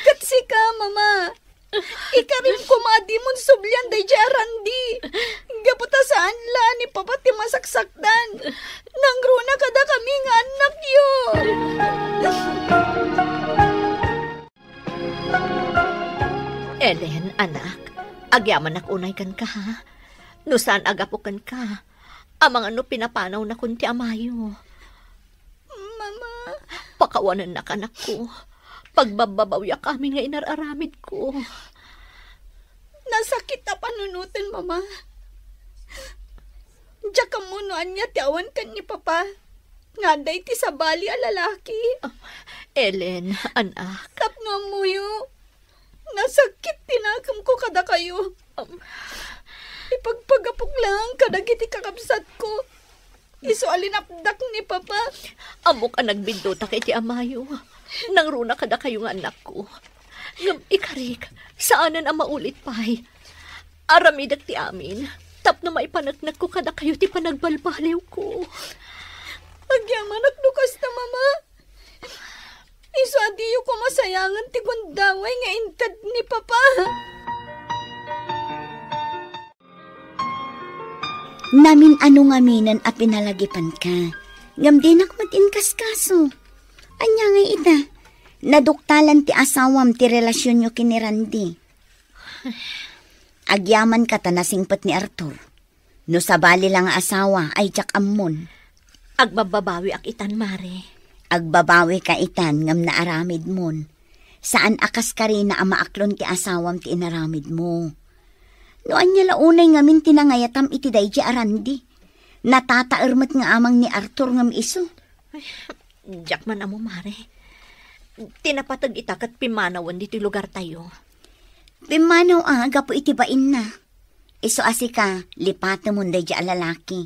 Ket sika, Mama, ikarim koma a dimon sublian daydiay a Randy. Gapu ta saan la ni Papa ti masaksaktan. Nangruna kadakami nga annakyo. Ellen, anak, agyamanak unay kenka, ha? No saan a gapu kenka, amangan no pinapanawnakon ti amayo. Mama. Pakawanennak, anakko. Pagbabbabawiak amin nga inar-aramidko. Nasakit a panunoten, Mama. Diak ammo no ania ti awan ken ni Papa nga adda iti sabali a lalaki. Ah, Ellen, anak. Tapno ammoyo, nasakit ti nakemko kadakayo. Um. Ipagpagapok laeng kadagiti kakabsatko. Isu a linapdak ni Papa. Ammok a nagbiddutak iti amayo. Nangruna kadakayo nga annakko. Ngem ikarik, saanen a maulit pay. Aramidek ti amin, tapno maipaneknekko kadakayo ti panagbalbaliwko. Agyamanak no kasta, Mama. Isu a diyo koma sayangen ti gundaway nga inted ni Papa. Namin-ano ngaminen a pinalagipanka, ngem dinak met inkaskaso. Ania ngay ita? Naduktalan ti asawam ti relasionyo ken ni Randy. Agyamanka ta nasingpet ni Arthur. No sabali la nga asawa, ay diak ammon. Agbabbabawiak itan, Mare. Agbabawika itan ngem naaramidmon. Saan a kas karina a maaklon ti asawam ti inaramidmo. No ania la unay ngamin ti nangayatam iti daydi a Randy? Natataer met nga amang ni Arthur ngem isu. Ay, diak man ammo, Mare. Ti napateg ita ket pimmanawen ditoy lugartayo. Pimmanaw a gapu iti bainna. Isu a sika, lipatemon daydi a lalaki.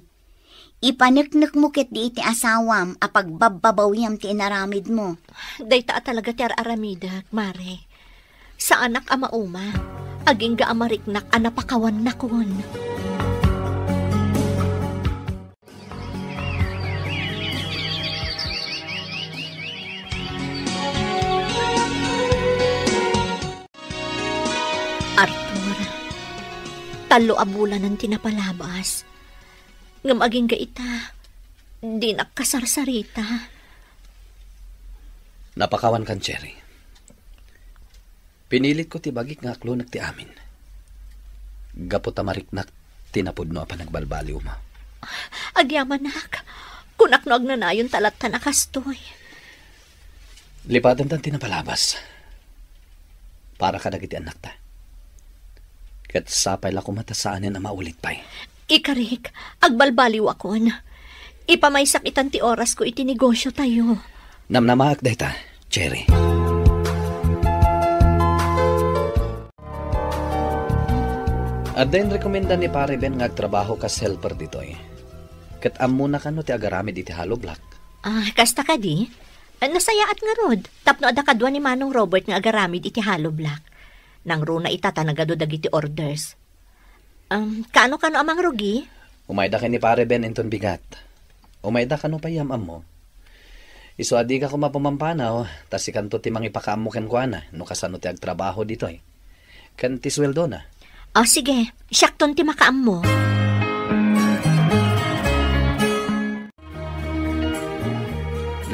Ipaneknekmo ketdi iti asawam a pagbabbabawiam ti inaramidmo. Dayta a talaga ti ar-aramidek, Mare. Saanak a mauma. Agingga a mariknak a napakawannakon. Arthur, tallo a bulanen ti napalabas. Ngem agingga ita, dinak kasarsarita. Napakawankan, Cherry. Pinilitko ti bagik nga aklonek ti amin. Gapu ta mariknak ti napudno a panagbalbaliwmo. Agyamanak, kunak no agnanayon ta lattan a kastoy. Lipatenta ti napalabas para kadagiti annakta. Ket sapay la koma ta saanen a maulit pay. Ikarik, agbalbaliwakon. Ipamaysak itan ti orasko iti negosiotayo. Namnamaak dayta, Cherry. Adda inrekomenda ni Pare Ben nga agtrabaho kas helper ditoy. Ket ammona kano ti agaramid iti hollow block? Ah, kasta kadi? Ah, nasayaat ngarud, tapno adda kadua ni Manong Robert nga agaramid iti hollow block. Nangruna ita ta nagadu dagiti orders. Um, kaano kano a mangrugi? Umayda ken ni Pare Ben inton bigat. Umayda kano pay yam-ammo. Isu a dika koma pumampanaw, ta sikanto ti mangipakaammo kenkuana no kasano ti agtrabaho ditoy. Ken ti sueldona. O, sige. Siakton ti makaammo.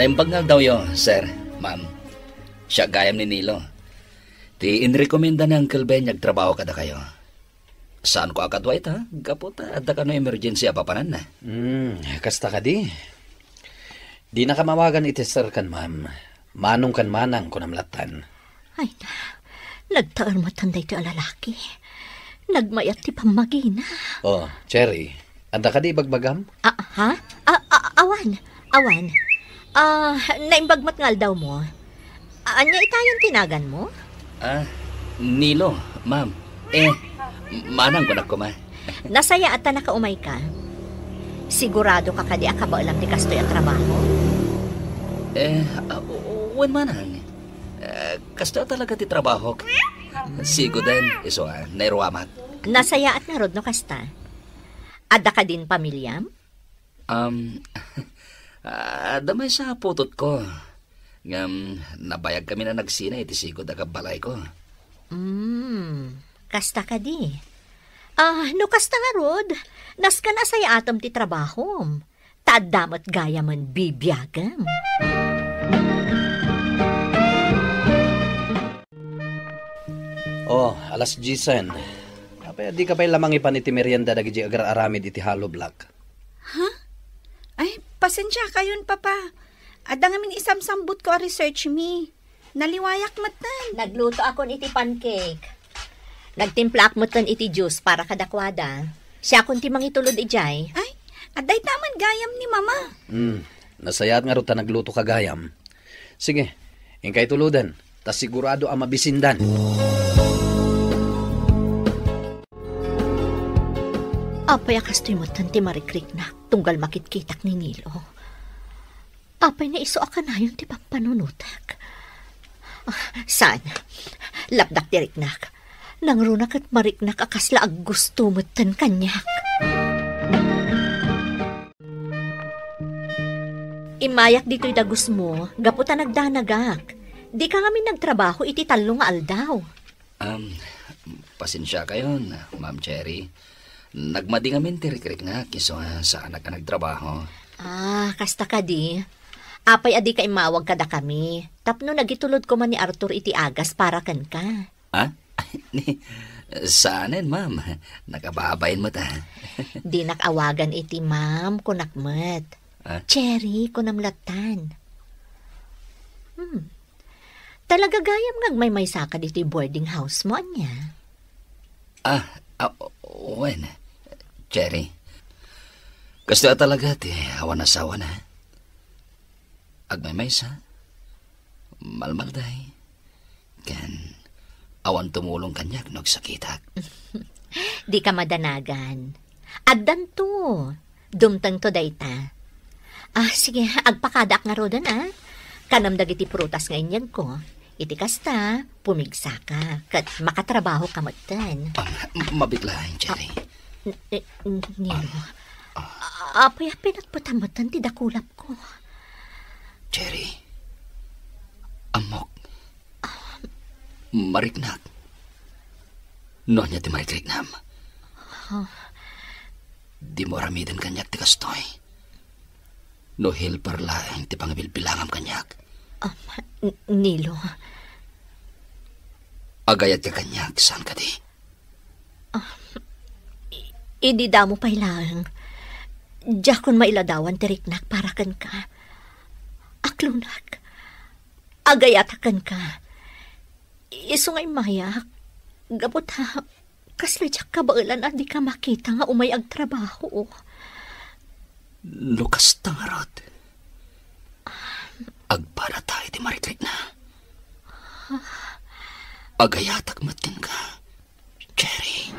Naimbag nga aldawyo, sir, ma'am. Siak gayam ni Nilo. Ti inrekomenda ni Uncle Ben nga agtrabaho kadakayo. Saanko a kadua ita, gapu ta adda kano emergency a papananna. Hmm, kasta kadi? Dinaka maawagan iti sir ken ma'am. Manong ken manang, kunam lattan. Ay na, nagtaer metten daytoy a lalaki. Nagmayat ti pammagina. Oh, Cherry, adda kadi ibagbagam? Ah, ha? Ah, ah, awan, awan. Ah, naimbag met nga aldawmo. Ania itayon ti naganmo? Ah, Nilo, ma'am. Eh, manang kunak koma. Nasayaat ta nakaumayka. Sigurado ka kadi a kabaelam ti kastoy a trabaho? Eh, ah, wen manang. Eh, kastoy a talaga ti trabahok. Siguden, isu a, nairuamak. Nasayaat ngarud no kasta. Adda kadin pamiliam? Um, adda maysa a putotko. Ngem, nabayag kami a nagsina iti sigud a kabbalayko. Hmm, kasta kadi. Ah, no kasta ngarud, nasken a sayaatem ti trabahom. Ta adda met gayamen bibiagem. Oh, alas diesen. Apay, dika pay la mangipan iti merienda dagiti agar-aramid iti hollow block? Ha? Ay, pasensiakayon, Papa. Adda ngamin isamsambutko a research mi. Naliwayak metten. Naglutoakon iti pancake. Nagtimplaak metten iti juice para kadakuada. Siakon ti mangitulod idiay. Ay, adda ita met gayam ni Mama. Hmm, nasayaat ngarud ta naglutoka gayam. Sige, inkay tuloden, ta sigurado a mabisindan. Apay a kastoy metten ti marikriknak tunggal makitkitak ni Nilo? Apay nga isu a kanayon ti pampanunotek? Ah, saan? Lapdak ti riknak. Nangruna ket mariknak a kasla aggusto metten kaniak. Immayak ditoy dagusmo, gapu ta nagdanagak. Dika ngamin nagtrabaho iti tallo nga aldaw. Um, pasensiakayon, Ma'am Cherry. Nagmadi ngamin ti rikriknak, isu a saanak a nagtrabaho. Ah, kasta kadi. Apay a dika immawag kadakami, tapno nagitulod koma ni Arthur iti agas para kenka. Ah? Ni, saanen, ma'am. Nakababain met, ah. Dinak awagan iti ma'am, kunak met. Ah? Cherry, kunam lattan. Hmm. Talaga gayam nga agmaymaysaka ditoy boarding house mo, ania? Ah, ah, wen, Cherry. Kastoy a talaga ti awan asawana. Agmaymaysa, malmalday, ken awan tumulong kaniak no agsakitak. Dika madanagan. Addanto. Dumtengto dayta. Ah, sige, agpakadaak ngaruden, ah. Kanam dagiti prutas nga inyegko. Iti kasta, pumigsaka, ket makatrabahoka metten. Ah, m-, mabit laeng, Cherry. N-, eh, n-, Nilo. Ah. A-, apay a pinatpatan metten ti dakulapko? Cherry, ammok. Mariknak. No ania ti marikriknam? Huh? Dimo aramiden kaniak ti kastoy. No helper laeng ti pangibilbilangam kaniak. Um, N-, Nilo. Agayat ka kaniak, saan kadi? Um, i-, idi damo pay laeng, diakon mailadawan ti riknak para kenka. Aklonak. Agayatak kenka. Isu nga immayak, gapu ta kasla diak kabaelan a dika makita nga umay agtrabaho. No kasta ngarud, agbanata iti marikrikna. Agayatak met kenka, Cherry.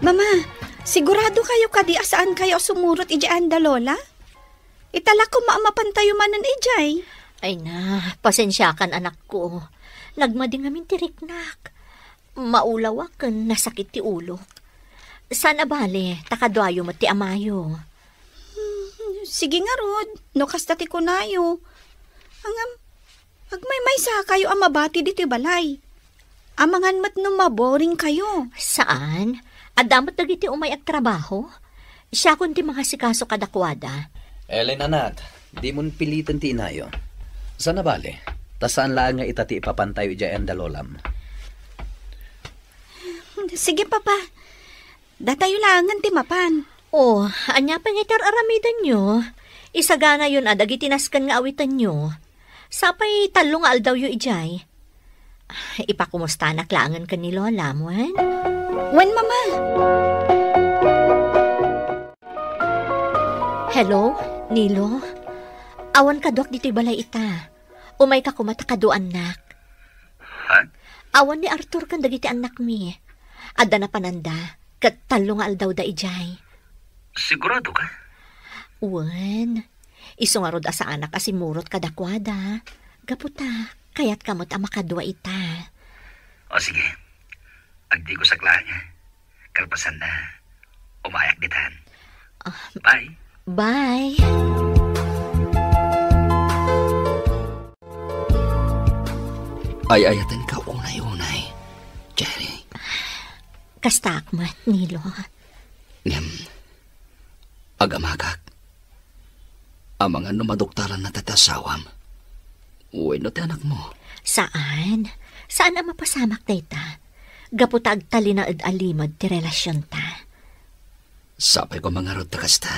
Mama, sigurado kayo kadi a saan kayo a sumurot idiay anda Lola? Ita la koma a mapantayo manen idiay. Ay na, pasensiakan, anakko. Nagmadi ngamin ti riknak. Maulawa ken nasakit ti ulok. Saan a bale, ta kaduayo met ti amayo. Hmm, sige ngarud, no kasta ti kunayo. Ngem, agmaymaysa kayo a mabati ditoy balay. Amangan met no maboring kayo. Saan? Adda met dagiti umay agtrabaho. Siakon ti mangasikaso kadakuada. Ellen, anak, dimon piliten ti inayo. Saan a bale, ta saan laeng nga ita ti ipapantayo idiay anda Lolam. Sige, Papa. Datayo laengen ti mapan. Oh, ania pay nga iti ar-aramidenyo? Isaganayon a dagiti nasken nga awitanyo. Sapay tallo nga aldawyo idiay. Ipakumustanak laengen ken ni Lola, wen? Wen, Mama. Hello, Nilo. Awan kaduak ditoy balay ita. Umayka koma ta kaduaannak. Ha? Awan ni Arthur ken dagiti annakmi. Adda napananda, ket tallo nga aldawda idiay. Sigurado ka? Wen. Isu ngarud a saanak a simurot kadakuada. Gapu ta, kayatka met a makadua ita. O sige, agdigusak laeng. Kalpasanna, umayak ditan. Ah, bye. Bye. Ay-ayatenka unay-unay, Cherry. Kastaak met, Nilo. Ngem, agamagak. Amangan no maduktaranna ti asawam wenno ti anakmo. Saan. Saan a mapasamak dayta. Gapu ta agtalinaed a limed ti relasionta. Sapay koma ngarud ta kasta.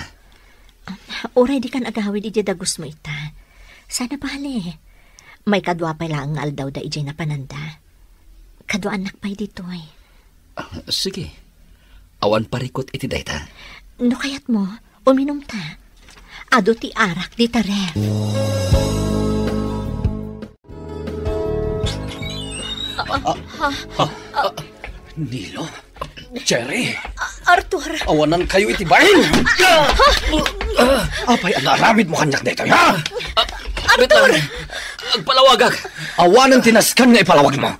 Um, uray dikan agawid idiay dagusmo ita. Saan a bale. Maikadua pay laeng nga aldawda idiay napananda. Kaduaannak pay ditoy. Ah, sige. Awan parikut iti dayta. No kayatmo, uminumta. Adu ti arak dita ref. Ah, ah, ah, ah, Nilo, Cherry, Arthur. Awanankayo iti bain! Apay a naaramidmo kaniak daytoy, ha? Arthur! Agpalawagak. Awanen ti nasken nga ipalawagmo.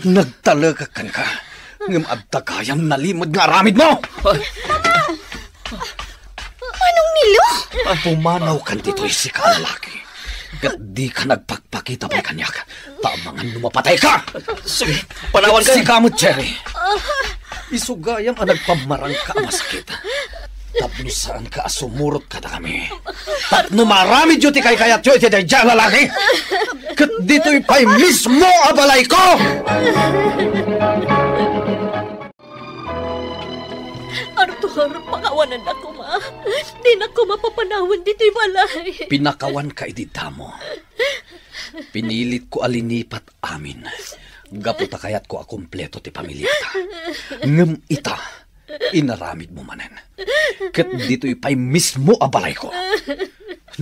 Nagtalekak kenka, ngem adda gayam nalimed nga aramidmo. Manong Nilo? Pumanawkan ditoy, sika a lalaki. Ket dika agpakpakita pay kaniak, ta amangan no mapatayka. Sige, panawanka. Sika met, Cherry. Isu gayam a nagpammarangka a masakit. Tapno saanka a sumurot kadakami. Tapno maaramidyo ti kaykayatyo iti daydiay a lalaki. Ket ditoy pay mismo a balayko! Arthur, pakawanannak koma. Dinak koma papanawen ditoy balay. Pinakawanka idi damo. Pinilitko a linipat amin. Gapu ta kayatko a kompleto ti pamiliata. Ngem ita, inaramidmo manen. Ket ditoy pay mismo a balayko.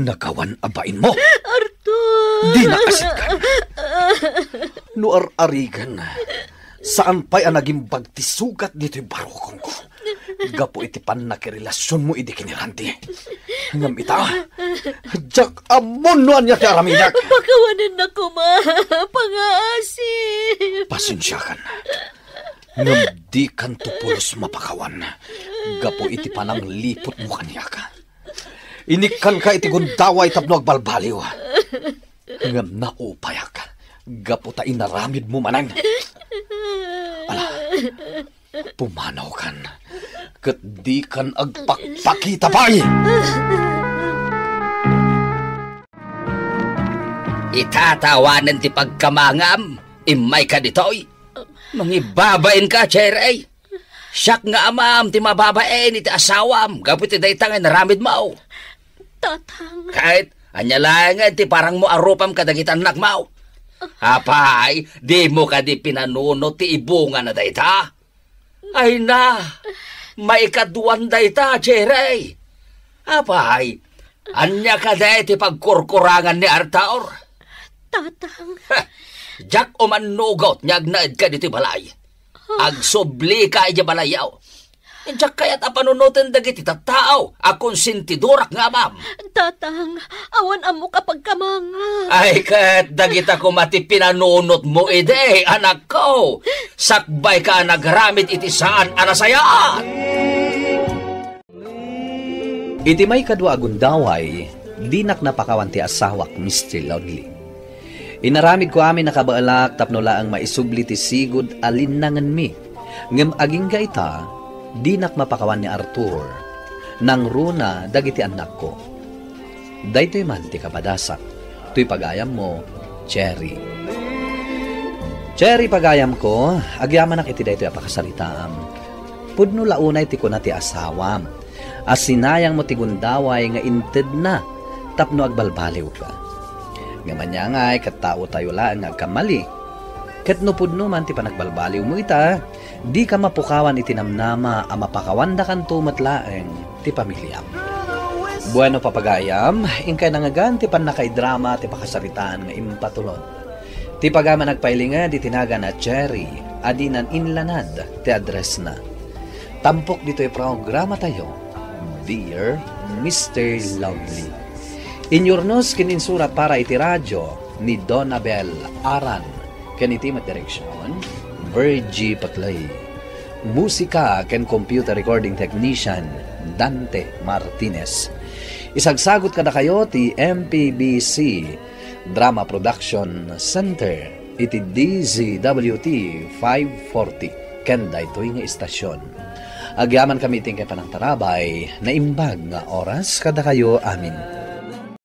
Nagawan a bainmo. Arthur! Dinak asitgan. No ar-arigan, saan pay a nagimbag ti sugat ditoy barukongko gapu iti pannakirelasionmo idi ken ni Randy. Ngem ita, diak ammon no ania ti aramidek. Pakawanennak koma. Pangaasi. Pasensiakan. Ngem dikanto pulos mapakawan gapu iti panangliputmo kaniak. Inikkanka iti gundaway tapno agbalbaliw. Ngem naupayak gapu ta inaramidmo manen. Ala, pumanawkan, ket dikan agpakpakita pay. Ita ta awanen ti pagkamangam, immayka ditoy. Mangibabainka, Cherry. Siak nga amam ti mababain iti asawam gapu iti dayta nga inaramidmo. Tatang. Ket ania laengen ti parangmo a rupam kadagiti annakmo? Apay, dimo kadi pinanunot ti ibungana dayta? Ay na, maikaduan dayta, Cherry. Apay, ania kadi ti pagkurkurangan ni Arthur? Tatang. Heh, diak umannugot nga agnaedka ditoy balay. Agsublika idiay balayyo. Diak kayat a panunoten dagiti tattao a konsentidorak nga amam. Tatang, awan ammok a pagkamangak. Ay, ket dagita koma ti pinanunotmo idi, anakko. Sakbayka a nagaramid iti saan a nasayaat. Iti maikadua a gundaway, dinak napakawan ti asawak, Mister Lonely. Inaramidko amin a kabaelak tapno laeng maisubli ti sigud a linnangenmi. Ngem agingga ita, dinak mapakawan ni Arthur. Nangruna dagiti annakko. Daytoy man ti kapadasak. Toy pagayammo, Cherry. Cherry, pagayamko, agyamanak iti daytoy a pakasaritaam. Pudno la unay ti kuna ti asawam a sinayangmo ti gundaway nga intedna tapno agbalbaliwka. Ngem aniangay ket taotayo laeng nga agkammali. Ket no pudno man ti panagbalbaliwmo ita, dika mapukawan iti namnama a mapakawandakanto met laeng ti pamiliam. Bueno, papagayam, inkay nangngegan ti pannakaidrama ti pakasaritaan nga impatulod. Ti pagayam a nagpailinged iti nagan a Cherry a dinan inlanad ti addressna. Tampok ditoy programatayo, Dear Mister Lovely. Inyurnos ken insurat para iti radio ni Donabel Aran ken iti met direksion, Virgie Paclay. Musika ken computer recording technician, Dante Martinez. Isagsagot kadakayo ti M P B C Drama Production Center iti D Z W T five forty ken daytoy nga istasyon. Agyamankami iti inkay panangtarabay, naimbag nga oras kadakayo amin.